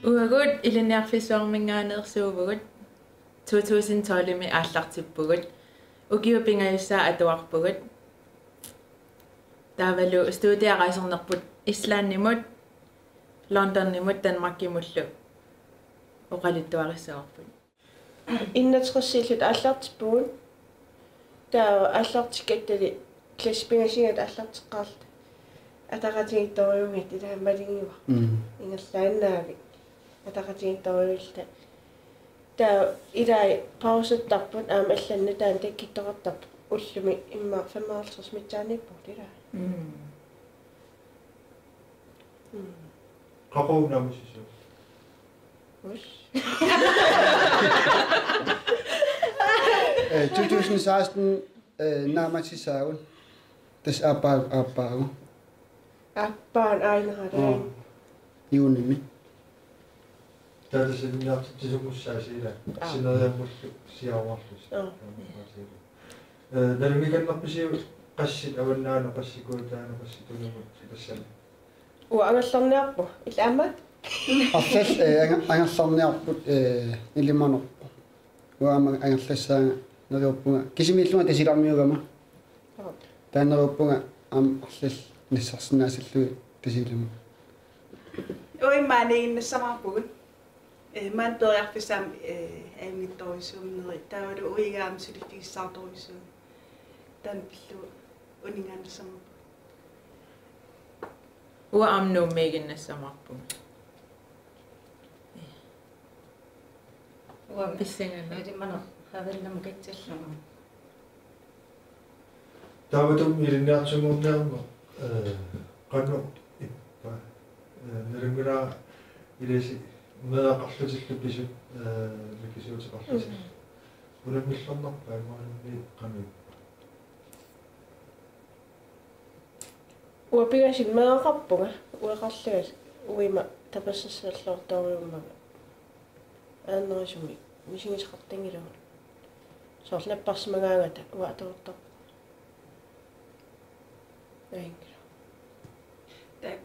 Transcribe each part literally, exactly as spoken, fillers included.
Uagut Ilinniarfissuarminngaanneersuuvugut, to tusind tolvimi aallartippugut, ukiut pingajussaat atuarpugut. Taavalu studiarejsernerput Islandimut, Londonimut Danmarkimullu oqaluttuarissavarput. Enogtresilluta aallartippugut. Taava aallartikkattali klassit pingasuugatta aallarteqqaarluta ataqatigiittorujuugatta, taava malinngivarput. Mm. Ingerlaannaavik ataqatigiittorujuulluta. Taava ilai pausertarput, aamma allanut taanna takkuttoqartarpoq. Ullumi immaqa femoghalvtreds missaaniippugut ilaa. Mm. Mm. Qaqugu naammassissavat? Us. Eh, to tusind seksten, eh, naammassissaagut. Tassa aappaagu, aappaagu. Aappaagu aajuna. Aa. Juunimi. Taava tassa ilinniartitsisunngussaasit ilaa. Aa. Sineriammullu siaruarlusi. Aa. Taamaasilu. Eh, nalunngikannerpisiuk qassit avannaanut, qassit kujataanut, qassit tunumut tassani? Uanga angerlarniarpunga, illit aamma? Arlallit, eh, anger-, angerlarniarput, eh, ilimanarpoq. Uanga aamma angerlassaanga, neriuppunga kisimiillunga Tasiilarmiugama. Joo. Taava neriuppunga aamma arlallit nassarsinnaasarlugit Tasiilami. Uimmaaniin nassamaarpugut. Eh, maani periarfissaq aamma, eh, ajunngitsorujussuuvoq, taavalu uiga aamma suliffigissaartorujussuuvoq. Taanna pillugu uninngaannassamaarpugut. Uanga aamma Nuummiiginnassamaarpunga. Uanga pissanganaq. Ilimanaq Havannamut katsillugu. Taamatut ilinniartunngorniarneq, eh, qanoq ippa, eh, nalunngilara ilissi meeraqarlutillu pisut, eh, mikisuuteqarlutillu. Mm. Unammillernarpa imaluunniit qanoq ippa? Uanga pingasut meeraqarpunga, ueqarlunga uima tapersersorluartorujummanga. Aannerusumik misigisaqartinngilagut. Soorlu napparsimagaangata uanga atuartarpunga. Ajunngilaq. Taava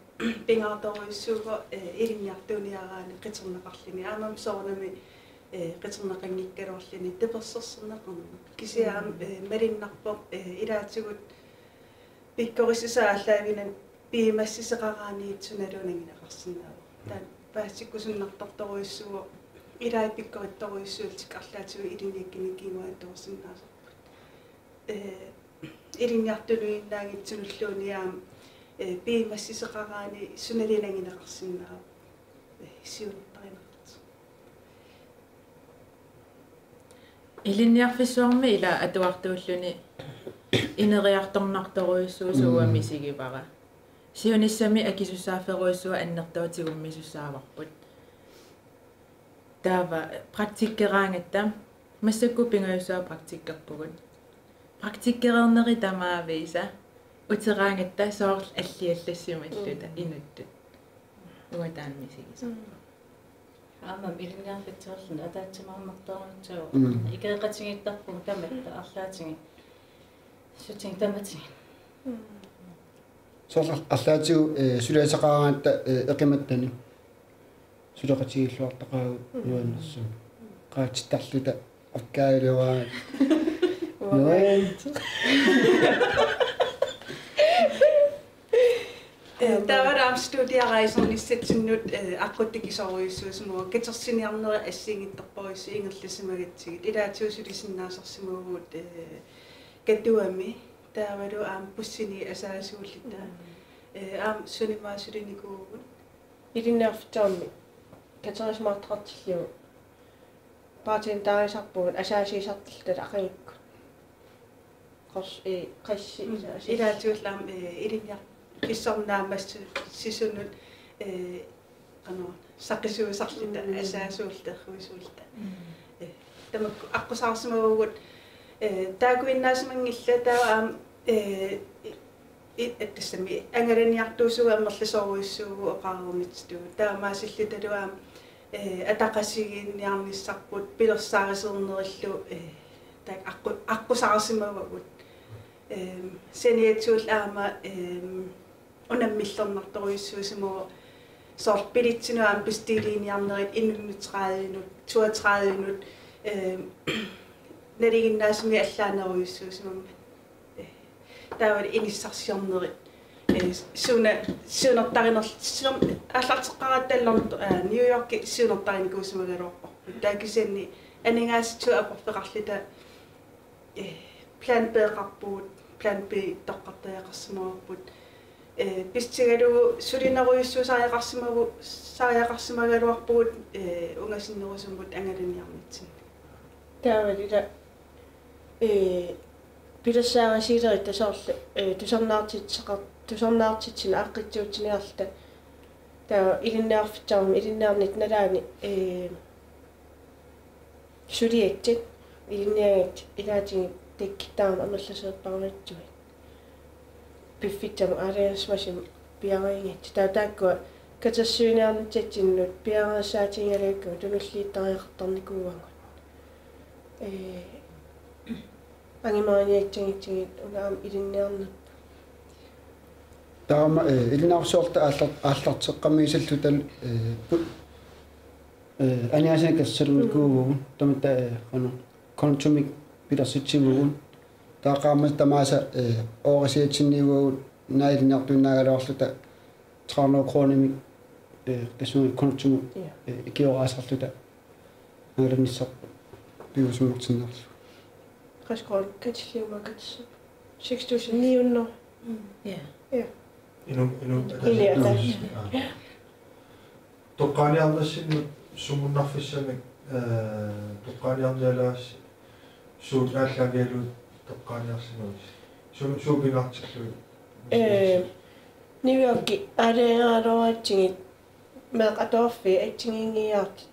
pingaartorujussuuvoq, eh, ilinniartuuniaraanni qiterneqarluni. Aammami soorunami, eh, qiterneqanngikkaluarluni tapersersorneqarneq. Kisianni aamma, mm, eh, malunnarpoq, eh, ilaatigut pikkorissusaa aallaavinnaq piumassuseqaraanni sunaluunniit anguneqarsinnaavoq. Taanna paasitikkusunnartorujussuuvoq, ilai pikkorittorujussuullutik arlaatigut ilinniakkanik kinguaattoorsinnaasarput. Eh, ilinniartuinnanngitsunulluunniit aamma, eh, piumassuseqaraanni sunaluunniit anguneqarsinnaavoq. Eh, siunertarineqartoq. Ilinniarfissuarmi ila atuartuulluni ineriartornartorujussuusoq uanga, mm, misigivara. Siunissami akisussaafferujussuaq annertooq tigummissavarput. Taava praktikkeraangatta, massakkut pingajussaat praktikkerpugut. Praktikkereernerit tamaviisa uteraangatta soorlu alliallassimalluta, mm, inuttut. Uanga taanna misigisara. Mm. Aamma ilinniarfitserulluni ataatsimoornartorujussuuvoq. Mm. Ikeeqatigiittarpugut tamatta arlaatigut. Sutigut tamatigut. Mm. Soorlu arlaatigut, eh, suliassaqaraangatta, eh, eqimattanik suleqatigiilluartaqaagut, mm, nuannersumik. Qaatsittarluta akkaalioraagut. Uanga. Nuan. Eh, taava aamma studiarejsernissatsinnut, eh, aqqutigisorujussuusimavoq, katersiniarnerit assigiinngitsorpassuit ingerlasimagatsigit. Ilaatigut sulisinnaasarsimavugut, eh, Katuami, taavalu aamma bussini asaasuulluta. Mm. Eh, aamma sunimaa sulinikuuvugut. Ilinniarfitserulluni katerisimaartoqartillugu. Bartenderiusarpugut asaasiisartilluta aqagukkut. Qors-, eh, qassi-, mm, asaas-, ilaatigut aamma, eh, ilinniarfissuarnut naammassisunut, eh, qanoq, saqisuusarluta, mm, asaasuulluta, erruisuulluta. Mm. Eh, tamakku aqqusaarsimavugut, eh, taakkuinnaasimanngillat, taava aamma, eh, i-, i-, tassami angalaniartuusugut amerlasoorujussuuvugut oqareernittut. Taamaasilluta aamma, eh, ataqatigiinniarnissarput pilersaarusiornerillu, eh, taakku aqqu-, aqqusaarsimavagut. Ehm, saniatigut aamma, ehm, unammillernartorujussuusimavoq soorlu billetsinut aamma bestilliiniarnerit inunnut tredivenut, toogtredivenut, eh, nalinginnaasumik allaanerujussuusimammat. Eh, taavalu inissarsiornerit. Eh, suuna-, siunertarinerl-, siun-, aallarteqqaaratta Lond-, eh, New Yorki siunertarinikuusimagaluarparput. Taava kisianni aningaasatigut aporfeqarluta, eh, plan B-qarpugut, plan B toqqartariaqarsimavarput. Eh, pissutigalugu sulinerujussuusariaqarsimavu-, sariaqarsimagaluarpugut, eh, ungasinnerusummut angalaniarnitsinni. Taavalu ila, eh, pilersaarisiileritta soorlu, eh, tusarnaartitseqar-, tusarnaartitsineq aaqqissuussiniarluta. Taava ilinniarfitsisarnermi ilinniarnitta nalaani, eh, suliassat ilinniagassat ilaatigut takkuttaramik amerlasoorpassuit. Piffissami aalajangersimasumi piareegassat. Taava taakkua katersuiniarnissatsinnut piareersaatigigaluakkagut tunulliuttariaqartarnikuuagut. Eh, angumeriniassagutsigit una aamma ilinniarnerput. Taava, eh, ilinniarfissarsiorluta aallar-, aallarteqqammiussalluta, eh, pu-, eh, aningaasanik katersornikuuvugut, mm, tamatta, eh, qanoq, kontomik pilersitsivugut. Taava qaammatit tamaasa, eh, oorisiatsinniuagut naak ilinniartuinnaagaluarluta tredive kronimik, eh, tassunga kontomut, ja, eh, ikioraasarluta. Angalanissaq piviusunngortinnerlugu. Tres kroner katilliumaakatsi. Seks tusind ni hundrede. Mm. Ja. Ja. Inu-, inu-, inu-, ata-, ata-, aa. Toqqaaniarnersinnut sumunnarfissamik, eh, toqqaaniarnialaassi suut aallaavigalugit toqqaaniarsimavisi? Su-, suut pingaartillugit? Eh, New Yorki aalajangeruatsigit meeqqat atuarfiit assigiinngiiaartut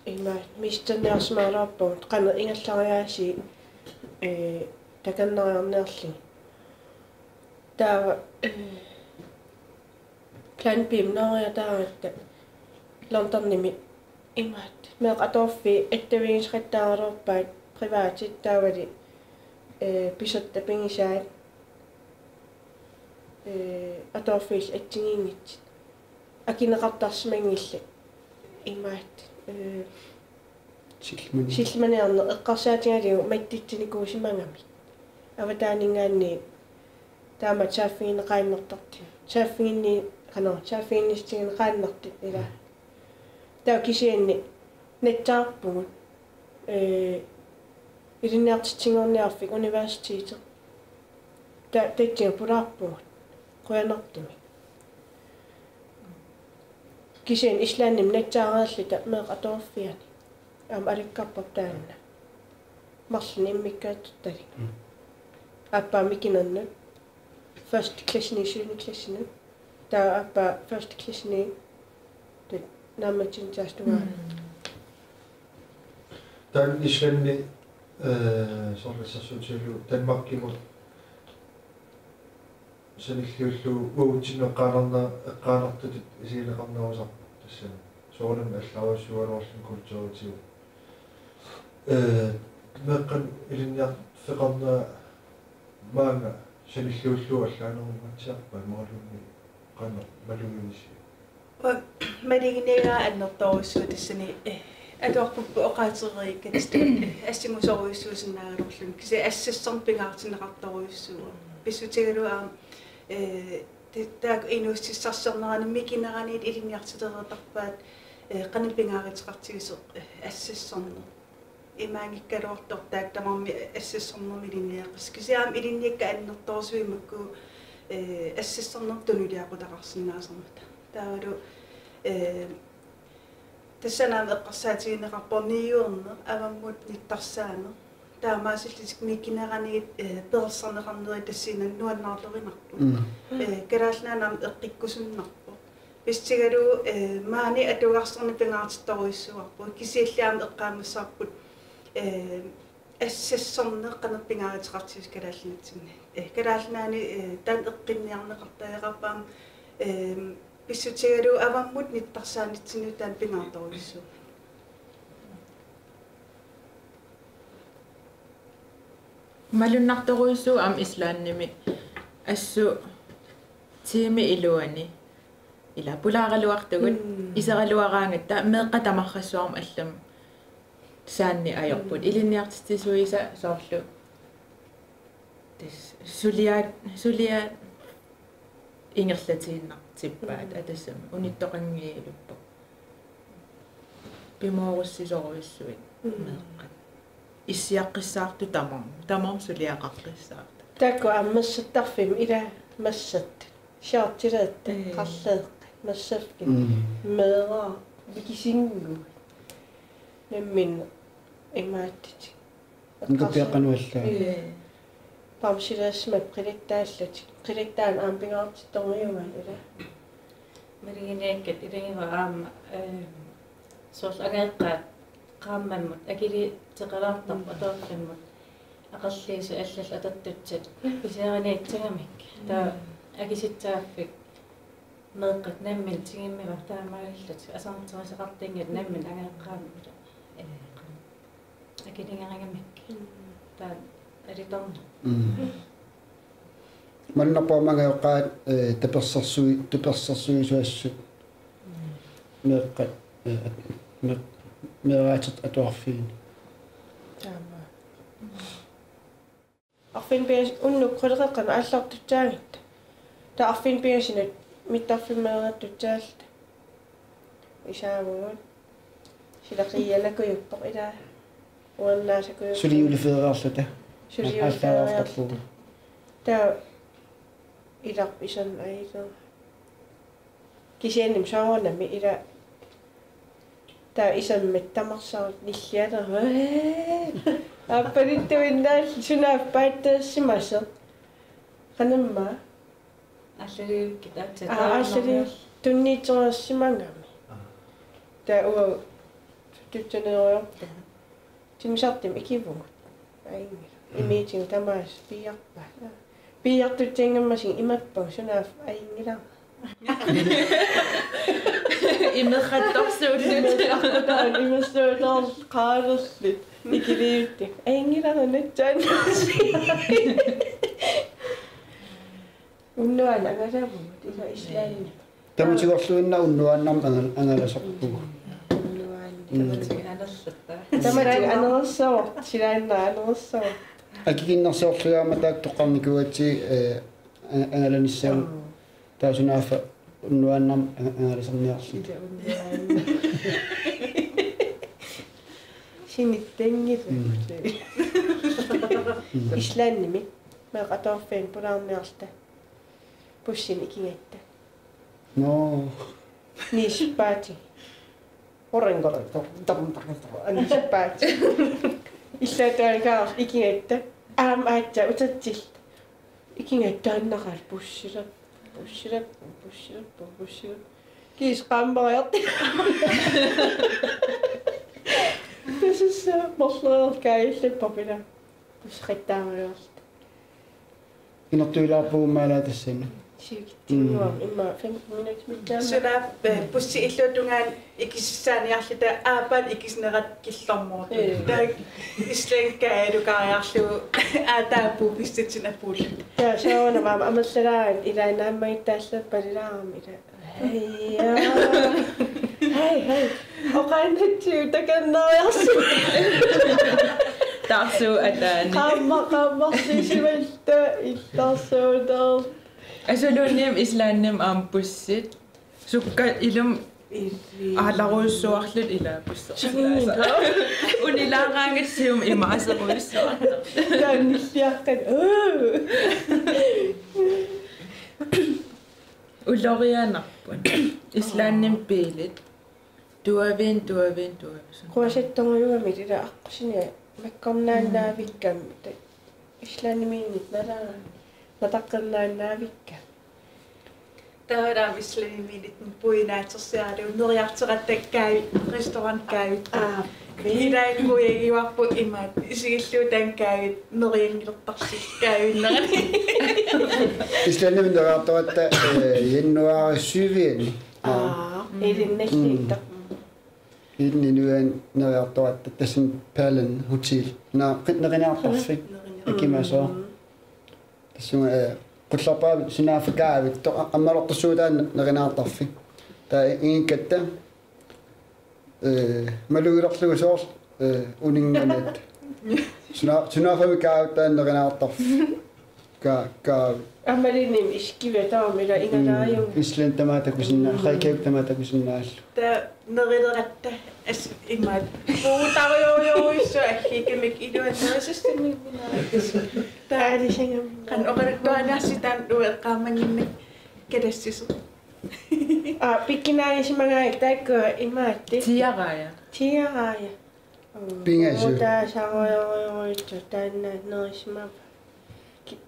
ima misterniarsimagaluarpagut qanoq ingerlariaasiit, eh, takornariarniarlugit. Taava, eh, plan B-mik nooriataaratta Londonimi imaattoq meeqqat atuarfiit attavigineqattaaraluarpaat privatit taavalu, eh, pisortat pigisaat, eh, atuarfiillu assigiinngitsut. Akineqartarsimanngillat imaattoq, eh, sillimani-, sillimaniarneq eqqarsaatigalugu mattutsinikuusimagamik. Avataaninngaanniit taama saaffigineqaannartartut. Saaffiginni-, qanoq, saaffiginnissutigineqaannartut ila. Taava kisianni nassaarpugut, eh, ilinniartitsinnguarniarfik universiteti. Ta-, tassani pulaarpugut. Qujanartumik. Kisianni Islandimi nassaareerluta meeqqat atuarfianni. Aamma alakkarparput taanna. Marlunnik immikkoortortalik. Mm. Aappaa mikinernut. Første klassiniit syvende klassinut. Taava aappaa første klassiniit. Taava naammatsinni taastungaa. Mm. Taanna Islandi, eh, soorlu assersuutigalugu Danmarkimut sanilliullugu uagutsinnut eqqaanarna-, eqqaanartutut isigineqarnerusarpoq tassani. Soorunami allarujussuugaluarluni kulturitigut. Eh, meeqqanut ilinniarfeqarnera maanga sanilliullugu allaanerungatsiarpa imaluunniit qanoq malugivisi? Uanga maluginiagara annertoorujussuuvoq tassani, eh, atuarput oqaasereerikkatsigu, eh, assingusorujussuusinnaagaluarluni. Kisianni assassorneq pingaartinneqartorujussuuvoq. Pissutigalugu aamma, eh, ta-, taakku inuussutissarsiornerani mikineraniit ilinniartitsereertarpaat, eh, qanoq pingaaruteqartigisoq, eh, assassorneq. Imaanngikkaluartoq taakku tamarmik assassornermik ilinniaqqisut. Kisianni aamma ilinniakkat annertoorsuit makku, eh, assassornermut tunuliaqutaqarsinnaasarmata. Taavalu, eh, tassani aamma eqqarsaatigineqarpoq niuerneq avammut nittarsaaneq. Taamaasillutik mikineraniit, eh, perorsarneqarneri tassani nuannaarlerinarput. Mm. Eh, Kalaallit Nunaanni aamma eqqikkusunnarpoq. Pissutigalugu, eh, maani atugarsorneq pingaartittorujussuuarput. Kisianni aamma eqqaamassavarput, eh, assassorneq qanoq pingaaruteqartigisoq Kalaallit Nunatsinni. Eh, Kalaallit Nunaanni, eh, taanna eqqunniarneqartariaqarpoq aamma, eh, pissutigalugu avammut nittarsaanitsinnut taanna pingaartorujussuuvoq. Malunnartorujussuuvoq aamma Islandimi assut tiimi iluani. ila pulaaraluartugut, mm, iseraluaraangatta meeqqat tamarsuarmut allamut saanni ajorput. Mm. Ilinniartitsisuisa soorlu tassa suliaat, suliaat ingerlatiinnartippaat, mm, atassami unittoqanngiilupput. Pimoorussisorujussui, mm, meeqqat. Issiaqqissaartut tamarmik, tamarmik suliaqaqqissaartut. Taakku aamma massattarfimmi ila massat. Shortileeqqat, mm, qarleeqqat, massakkat, mm, meeraq, mikisinnguit. Nammineq imaattutik. Nukappiaqqanuallaat. Mm. Bamsileersimapput qilattaallatik. Qilattaanut aamma pingaartittorujuugaat ila. Maluginiakkat ilagivaat aamma, eh, soorlu angajoqqaat qaammammut akiliuteqalaartarput, mm, atuarfimmut aqerluusut allallu atortussat pisiariniassagamikkit. Taava, mm, akisussaaffik meeqqat namminneq tigummivaat taamaalillutik assersuutigisaqartinngillat nammineq angajoqqaamut, eh, akiliutigigamikkit. Mm. Taanna alitorneq. Mm. Malunnarpoq aamma angajoqqaat, eh, tapersersui-, tapersersuisuassut. Mm. Meeqqat, eh, at-, meeq-, meeraatit atuarfiini. Taama. Arfineq-pingasut unnuk quleqeqqanut aallartussaagatta. Taava arfineq-pingasunut mittarfimmeeriartussaalluni. Isaavugut. Sila qiianakujuppoq ila. Uannaasakujuppoq. Suli juleferiarluta. Suli juleferiarluta. Aallartarpugut. Taava ilap isan ailo. Kisianni soorunami ila taava isammat tamarsaarut nillialermat. Aappaluttuinnaalluta sunaaffa paatseersimasoq. Qanormaa? Aallalivikkit aatsaat. Aa, aallalivikkit tunniutereersimagami. Aa. Taava uagut tutsaneeriarpugut. Timmisartumik ikivugut. Ajunngilaq. Mm. Imiitigut tamaasa piiarpaat. Piiartussanngammassuk imappagut sunaaffa ajunngilara. Imerrattorsuulluta. Imerrattorsuulluta, imersuutorlu qaalerluta. Ikiliutti. Ajunngilara natsaannersi. Unnuaannaq angalavugut ila Islandimi. Tamatsigorluinnaq unnuaannarmik angal-, angalasorpugut. Unnuaannaq. Mm. Tamatsigik anerlutta. Tamatsigik anersaavat, silaannaq anersaavat. Akikinnersiorlugu aamma taakku toqqarnikuugatsigit, eh, an-, angalanissaat. Mm. Taava sunaaffa unnuaannarmik an-, angalasorniarluta. Ila unnuaannaq. Sinittanngilaq. Mm. Mm. Islandimi. Meeqqat atuarfianni pulaarniarluta. Bussimi ikigatta. Nå. Niisippaati. Orangorango. Dam, dam, dam. Niisippaati. Illaatuaangaarluta ikigatta. Aamma aatsaat utertilluta. Ikigatta taannaqaaq bussilerpoq. Bussilerpoq, bussilerpoq, bussilerpoq. Kiisa qaammariarta. Tassa marloriarluta kaajallappoq ila. Busseqattaariarluta. Inertuilaarpugut maala tassani. Sivikitsunnguam. Mm. Immaqa fem minutsit mittaa. Suna, eh, bussi illuatungaani ikisussaaniarluta aappaanut ikisinerat killormoortut. Ee. Taava Islandimi kaajalukaariarlugu aataapput pissutsinappuul. Taava soorunami aamma amerlalaarami ila naammagittaalluta palilaarami ila. Hej, ja. Hej, hej. Oqaannatsigu takornariarsi. Taarsuup ataani. Qaamma-, qaammarsiisimalluta illarsuuteerluta. Asuluunniit Islandimi aamma bussit. Sukka ilumut aalarujussuarluta ila bussersilaasa. Unilaaraangassiuk imaaserujussuarluta. Taanna nilliaqqat. Ulorianarput. Islandimi biilit. Tuaviin, tuaviin, tuaviin. Quasattorujugamik ila aqqusineq makkornaannaavikkami. Islandimiinnit nalaa. Nataqqernaannaavikkami. Taava Islandimiinnit puinaatersiaralugu neriartoqattaaq kaavi, restaurant kaavi. Aa. Ilaa qujagivarput imaattoq isigillugu taanna kaavi nerianngilertarsi kaavinnerani. Islandimi neriartoqattaaq, eh, januar syvianni. Aa, mm, ilinnalliittoq. Mm. Ilinni nuan neriartoqattaaq tassani Pallen Hotel. Naa, qi-, nerinaartarfik. Nerinaartarfik. Ikimasooq. Mm. Tassunga, eh, qullerpaap sunaaffa kaavittoq a-, ammalortussuutaa nerinaartarfik. Taava inngikkatta, eh, malugilerlugu soorlu, eh, uninnganat. Suna-, sunaaffa kaavittaan nerinaartarfik. Ka-, ka-. Aamma liinim iskiviataamila ingalaajunnga. Mm, Island tamaat takusinnaa-, mm, Reykjavik tamaat takusinnaallugu. Taava nerileratta as-, imaattoq. Puutarujorujorujussuaq aggiikkamik iluannerusassamingunaakkas. Taava aalisagami. Qanoq oqaluttuaannarsi taanna uanga eqqaamannginnakku kalassisoq. Aa, pikkunaagisimagaanni taakku imaattoq. Tiaraja. Tiaraja. Pingasut. Taasarujorujorujussuaq taanna nerisimavaa. Ki-,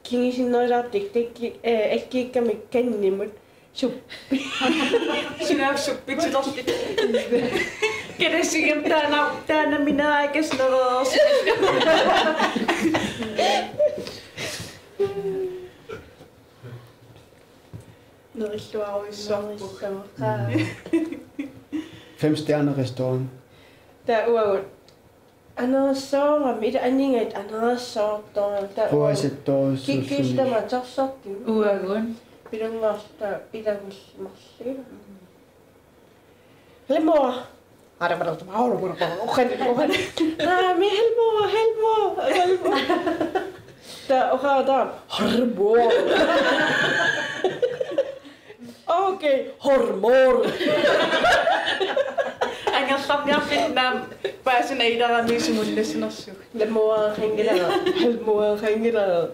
kingusinnerulaartukkut takku, eh, aggiikkamik kannimut suppi-. Suna suppitilerlutik. Kalassigamik taanna, taanna minaakas nereersi. Nerilluarujussuarput. Nerilluarput. Fem stjerner restaurant. Taava uagut anerassaarami, ila aningaasat anerassaartoq. Taava uagut puasittorujussuussamik. Kikkut tamaat taarsertut. Uagut. Pilunnguarluta ilagullu marluk. Helmor. Ara, ara, ara, ara, ara, ara, ara. Aa, mi Helmor, Helmor, Helmor. Taava oqarami. Helmor. Okay, Helmor. Angerlarniarfinni aamma paasuna ilarami sumunnassunersugut. Helmor qanngilaq. Helmor qanngilaq.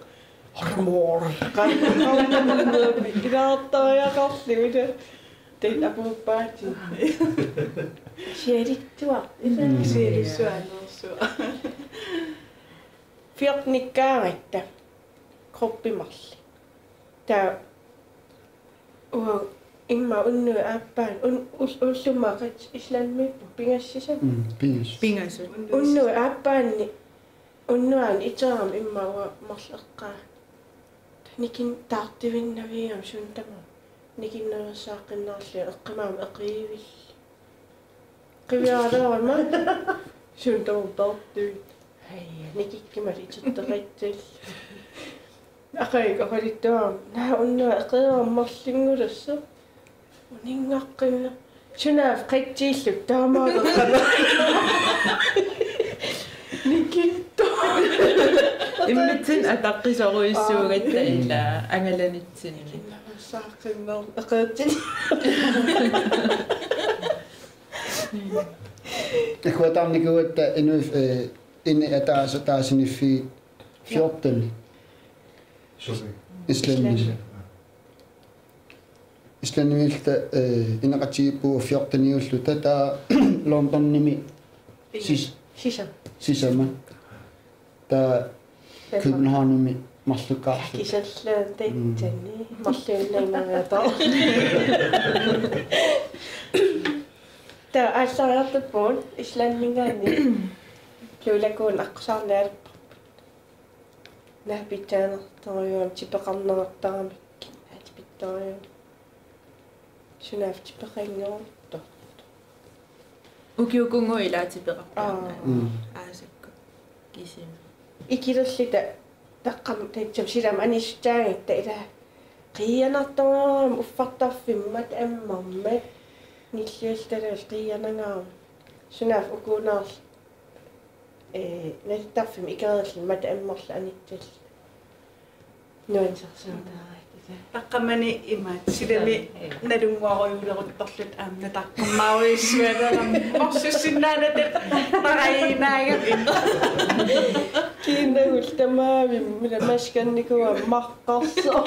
Helmor. Qanngilaq. Ilaartariaqarlugu. Tassa apuuppaatigut. Siaritsuaq. Mm. Siaritsuaq, anersuaq. Fjortenikkaangatta. Gruppi marluk. Taava uagut immaqa unnuit aappaannut un-, ul-, ullumimut qassit Islandimiipput, pingasut sisamat. Mm, pingasut. Pingasut. Unnuit aappaannut unnuaani iterama immaqa uanga marluk eqqaavunga. Nikinneq taartuinnavigami suut tamaasa. Nikinnersaaqqinnarlugit eqqimaammat eqiivillunga. Qiviaraluarama. Suut tamaasa taartuinnaq. Hej, nikikkumalu itertoqassallunga. Aqagu oqaluttuarama. Naa unnuaq eqiivaramik marlunngulersoq. Uninngaqqinna. Sunaaffa qassillugu taamaaleqqaarlunga. Nikittoq. Immitsinnut ataqqisorujussuugatta ila angalanitsinni. Saaqqinnaq eqiitsin. Akuataarnikuugatta inuit, eh, ini ataaseq taasiniffii fjorten. Sumi. Islandimi. Islandimiilluta, eh, inoqatigiippugut fjorteniulluta, taava Londonimi sis-, sisamat. Sisamat. Taava Københavnimi marlukkaarluta. Kisallaan tassani. Mm. Marluinnanngariataarluni. Taava aallariartuppugut Islandiminngaanniit Lulakun aqqusaarnialerparput. Naapitsaanertorujuugami tipeqarnerartaramikkit naatipittorujuugami. Sunaaffa tipeqanngortoq. Ukiukungu ilaa tipeqartarnaa. Aa. Mm. Aasakkut. Kisimi. Ikilerluta taqqam tassam silam anissuttaagatta ilaa. Qiianartorujuugami uffartarfimmat ammarmat. Nilliulluta qiianangaarami. Sunaaffa ukuunaarlu. Ee, nalittarfimmi ikerillugu mata ammarlu anitsallu. Nuannersuutaarakkit. Taqqamani imaat, silami nalunnguarujuleruttorluta aamma taqqammaarujussualerami. Morsussinnaanata parainaagami. Kiinnagul tamaavimmi, mila maskannikuuara maqqarsoq.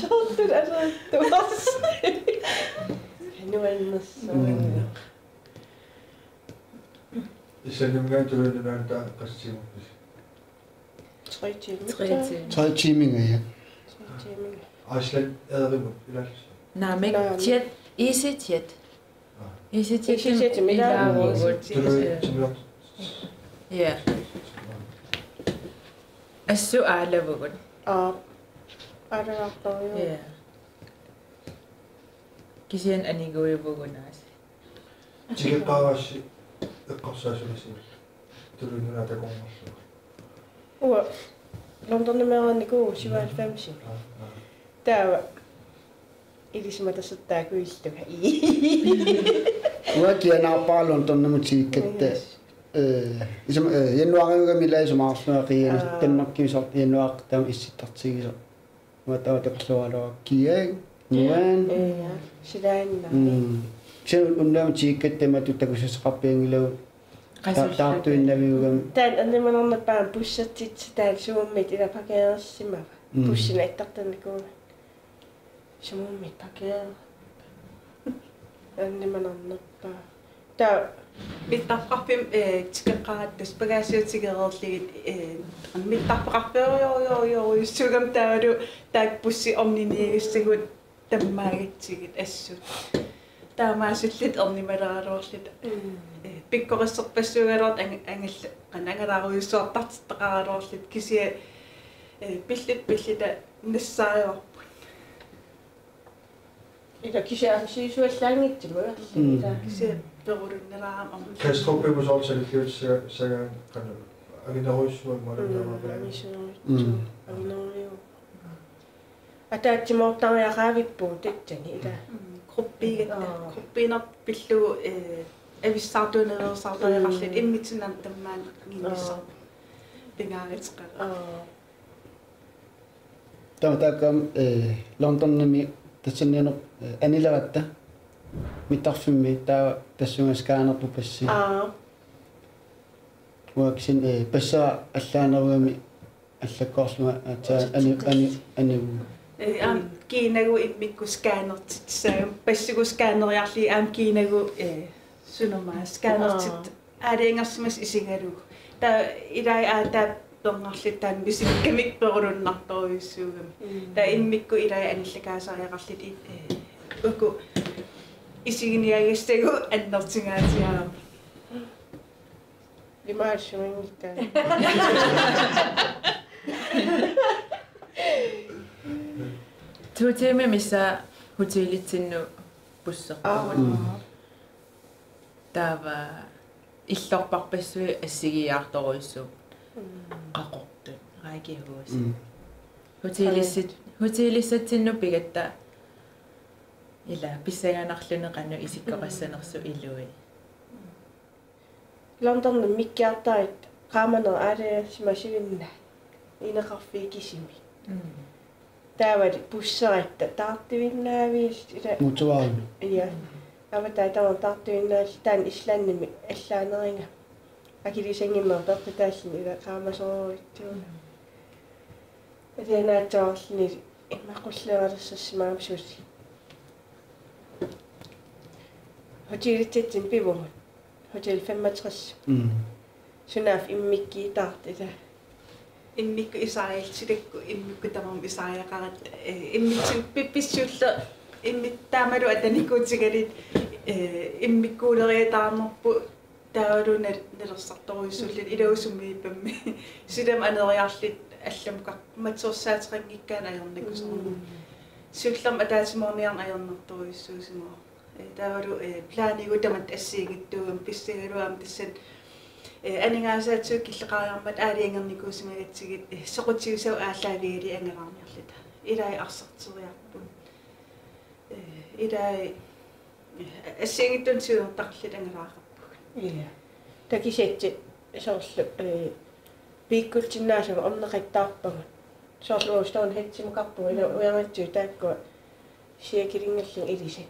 Soorlu alertuarsi. Nuannersuut. Mm. Islandiminngaanniit Tuluit Nunaannut taava qassit tiimit? Tre timer. Tre timer. Tre timer, ja. Tre timer. Island Air-imut ilaallusi? Naamik. Naamik. Jet, EasyJet. Aa. EasyJet. EasyJet-imut ilaavugut. Tuluit timerlaq. Ja. Assut aalavugut. Aa. Aalagartorujuk. Ja. Kisianni aniguivugut aasiit. Tikeqqaarassi eqqarsaatigalugu Tuluit Nunaat takornarlugu. Uanga Londonimeeraanikuuvugut syvoghalvfems. Aa, aa. Taava Ilisimatusartaa kuillunga. Uanga kianaarpara Londonimut tikikkatta. Yes. Eh, isum, eh, januaariugami ilaa isumaqarlunga qiianut. Aa. Danmarkimi soorlu januaartama issittartigisoq. Uanga taava takorluugaluarpara kiaa. Nuan. Ja. Silaannaq. Mm. Sen unnuami tikikkatta tamatta takusassaqarpianngilagut. Qasulluta. Ta-, taartuinnaviugami. Taanna ernimanarnerpaamik bussertitsisoq taanna sumut ilaa parkeersimava. Mm. Bussinut attartarnikuugami. Sumut parkeer-. Ernimanarnerpaaq. Taava mittarfeqarfimmi, eh, tikeqqaaratta tassa pagaasiutigereerlugit, eh, mittarfeqarfiorujorujorujussuugami taavalu taakku bussit orniniagassagut tammaagatsigit assut. Taamaasilluta ernimaleraluarluta. Mm. Eh, pikkorissorpassuugaluartoq ang-, angal-, qanoq angalaarujussuartartittaqaraluarluta kisianni, eh, pilluta pilluta nassaarivarput. Ilaa kisianni sisuallaanngitsumik. Mm. Ilaa. Kisianni perulunnerarama aamma. Kastrupimut soorlu salilliutissagaa qanoq anginerujussuaq imaluunniit. Mm, anginerujussuaq. Mm. Anginerujuuvoq. Ataatsimoortariaqaavippugut tassani ilaa. Mm, gruppiigatta. Aa. Gruppiinerput pillugu, eh, avissaartuunnerusaartariaqarluta. Mm. Immitsinnut tamanna ingerlaannaq. Aa. Pingaaruteqarpoq. Aa. Taava taakkua, eh, Londonimi tassaniinnaq, eh, anileratta mittarfimmi taava tassunga scannerput passi. Aa. Uanga kisianni, eh, passera allaanerugami allakkoorlunga aatsaat ani-, ani-, anivugut. Eh, aamma kiinagu immikkut scannertitsissaagami, passigukku scanneriarlugit aamma kiinagu, eh, sunamaa scannertit-. Aa. Aalajangersimasoq isigalugu. Taava ilai aataap pernarluta taanna misikkamik perulunnartorujussuugami. Mm. Taava immikkut ilai anillakaasariaqarluta i-, eh, uku isiginiagassagut annertungaatsiarami. Imaassuinngikkaa. To timer missaa hotelitsinnut busserpagut. Aa. Mm. Taava illorparpassuit assigiiaartorujussuupput. Mm. Qaqortut, rækkehuse. Mm. Hotelissat-, hotelissatsinnut pigatta ilaa pissanganarluni qanoq isikkoqassanersoq ilui. Londonimi mikkiartarit qaamanerit aalajangersimasivinnaat ineqarfiit kisimik. Mm. Taavali busseratta taartuinnaaviit ilaa. Motorvejimi. Ja. Avataa tamarmik taartuinnaallutik taanna Islandimi allaanerugami. Akilisanngimmat peqqutaalluni ilaa qaamasoorujussuuvoq. Alianaatsoorluni immaqa qulleeralersassimagami suli. Hotelitsitsinni pivugut. Hotel femogtres. Mm. Sunaaffa immikkuutaartut ilaa. Immikkut isariallutillu, immikkut tamarmik isariaqaratta, eh, immitsinnut pi-, pissuulluta, immik-, taamalu atanikuutigaluta, eh, immikkuuleriataarnerput, taavalu nal-, nalersartorujussuulluta, mm, ilaa sumiippammi. Silami aneriarluta allamut kar-, matsorsaateqanngikkaanni ajornakusoq. Mm. Siullermik ataatsimoorniarneq ajornartorujussuusimavoq. Eh, taavalu, eh, plaanigut tamatta assigiinngitsuugami pissagaluarami tassani, eh, aningaasaatsigut killeqariarmata aalajangernikuusimagatsigu, eh, soqutigisavut aallaavigalugit angalaarniarluta. Ilai arsarteriarput. Eh, ilai, eh, assigiinngitsunik siunertaqarluta angalaaqarpugut. Ja. Takusassat soorlu, eh, piikkutsinnaasagut orneqattaarpagut. Soorlu Stonehenge-imukarpugut, ilaa, mm, ujarnatsigu taakkua cirkelinngorlugit ilisat.